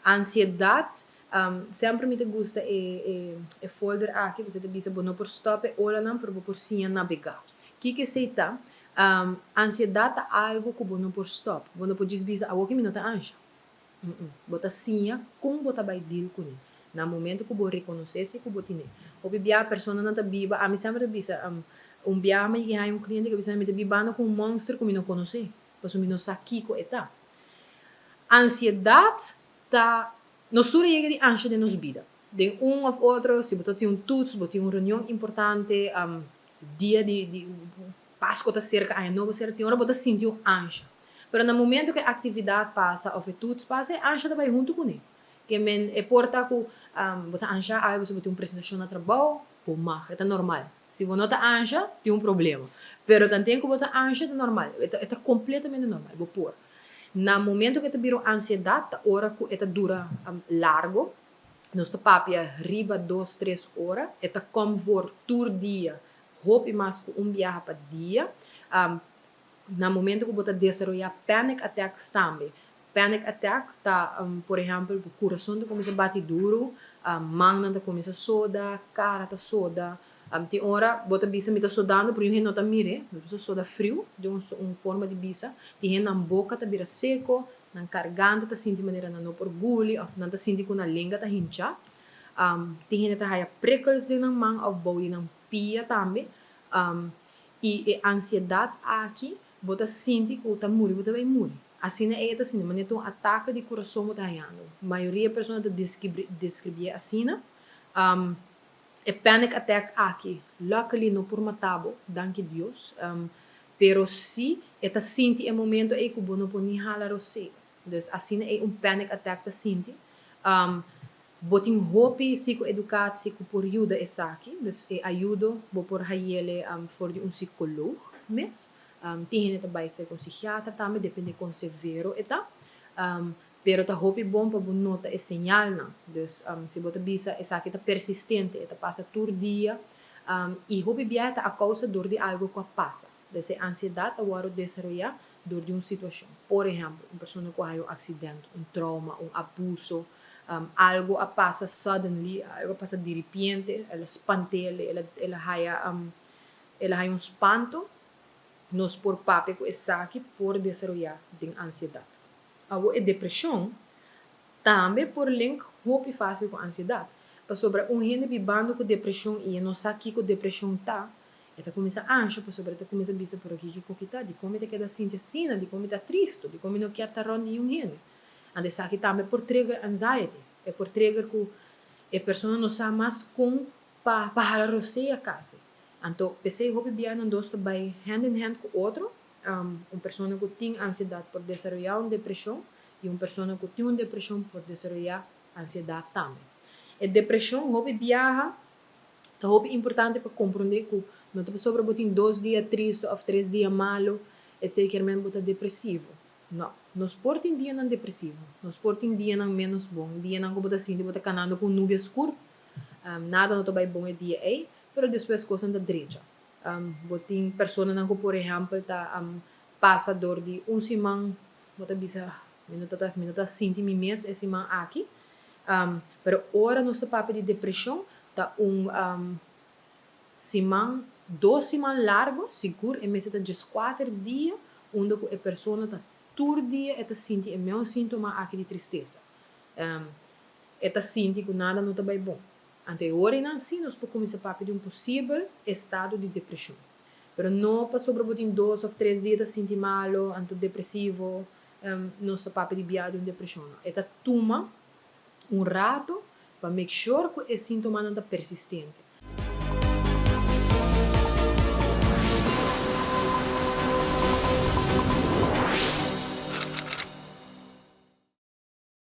Ansiedad, semper mi ta gusta e folder aki, bo ta bisa bo no por stop e olanan, pero bo por siña navega. Kico esey ta? Ansiedad ta algo cu bo no por stop. Bo no por djis bisa, "Awo cu mi no ta ansha." Bo ta siña con bo ta bay deal cu ne. Na momento cu bo reconoce si cu bo tin. Hopi bia personanan ta biba, ami semper ta bisa, un bia mi hay un cliente cu bisa mi ta bibando cu un monster cu mi no conoce. Paso mi no sa kico e ta. Ansiedad ta nos tur yega di ansha den nos bida. Den un of otro, si bo tin un toets, bo tin un reunion importante, dia di Pasco ta cerca, Aña Nobo cerca, tin ora bo ta sinti un ansha. Pero na momento cu e actividad pasa of e toets pasa, e ansha ta bay hunto cu ne. Kiermen e por ta cu bo ta ansha, ay, bo tin un presentacion na trabou, bo mag, ta normal. Si bo no ta ansha, tin un problema. Pero tanten cu bo ta ansha, ta normal. E ta completamente normal, bo por. Na momento cu ta bira un ansiedad, ta ora cu e ta dura largo, nos ta papia riba 2, 3 ora, e ta come voor tur dia, hopi mas cu un biaha pa dia. Na momento cu bo ta desaroya panic attacks tambe. Panic attack ta, por ehempel, e curason ta cuminsa bati duro, man ta cuminsa soda, cara ta soda. Tin ora bo ta bisa mi ta sodando, pero hende no ta mira, bo ta soda frio, di un forma di bisa. Tin hende nan boca ta bira seco, nan garganta ta sinti manera nan no por guli, of nan ta sinti cu nan lenga ta hincha. Tin hende ta haya prikkels den nan man of bou di nan pia tambe. Y e ansiedad aki, bo ta sinti cu ta muri, bo ta bay muri. Asina e ta sinti, manera un atake di curason bo ta hayando. Mayoria persona ta describi asina. E panic attack aki, luckily no por mata bo, danki Dios. Pero si e ta sinti e momento ey cu bo no por ni hala rosea. Dus asina e un panic attack ta sinti. Bo tin hopi psicoeducatie cu por yuda esaki. Dus e ayudo bo por hay'e for di un psicoloog mes. Tin hende ta bay ser cu un psikiatra tambe, depende con severo e ta. Pero ta hopi bon pa bo nota e señalnan. Dus si bo ta bisa esaki ta persistente, e ta pasa tur dia y hopi bia ta a causa door di algo cu a pasa. Dus e ansiedad ta wordo desaroya door di un situacion. Por ehempel, un persona cu a un accidente, un trauma, un abuso, algo a pasa suddenly, algo a pasa di repente, el a spant'e, el a haya un spanto, nos por papia cu esaki por desaroya den ansiedad. Awo e depresion tambe por link hopi facil cu ansiedad. Pasobra un hende bibando cu depresion y no sa kico depresion ta, e ta cuminsa ansha, pasobra e ta cuminsa bisa pero kico cu ta, di con mi ta keda sinti asina, di con mi ta tristo, di con mi no kier ta rond di un hende. Anto esaki tambe por trigger anxiety, e por trigger cu e persona no sa mas con pa hala rosea casi. Anto, pesey hopi bia nan dos ta bay hand in hand cu otro, un persona cu tin ansiedad por desaroya un depresion y un persona cu tin un depresion por desaroya ansiedad tambe. E depresion hopi biaha ta hopi importante pa comprende cu no ta pasobra bo tin 2 dia tristo of 3 dia malo, esey kiermen bo ta depresivo. No, nos por tin dianan depresivo, nos por tin dianan menos bon, dianan cu bo ta sinti bo ta canando cu nubia scur, nada no ta bay bon e dia ey, pero despues cosnan ta drecha. Bo tin personanan cu, por ehempel, ta pasa door di un siman, bo ta bisa, mi no ta sinti mi mes e siman aki. Pero ora nos ta papia di depresion, ta un siman, 2 siman largo, sigur, e mester ta 14 dia, unda cu e persona ta tur dia e ta sinti e mesun sintoma aki di tristesa. E ta sinti cu nada no ta bay bon. Anto ora si nos por cuminsa papia di un posibel estado di depresion. Pero no pasobra bo tin 2 of 3 dia ta sinti malo, anto depresivo, nos ta papia di bia di un depresion. No. E ta tuma un rato pa make sure cu e sintomanan ta persistente.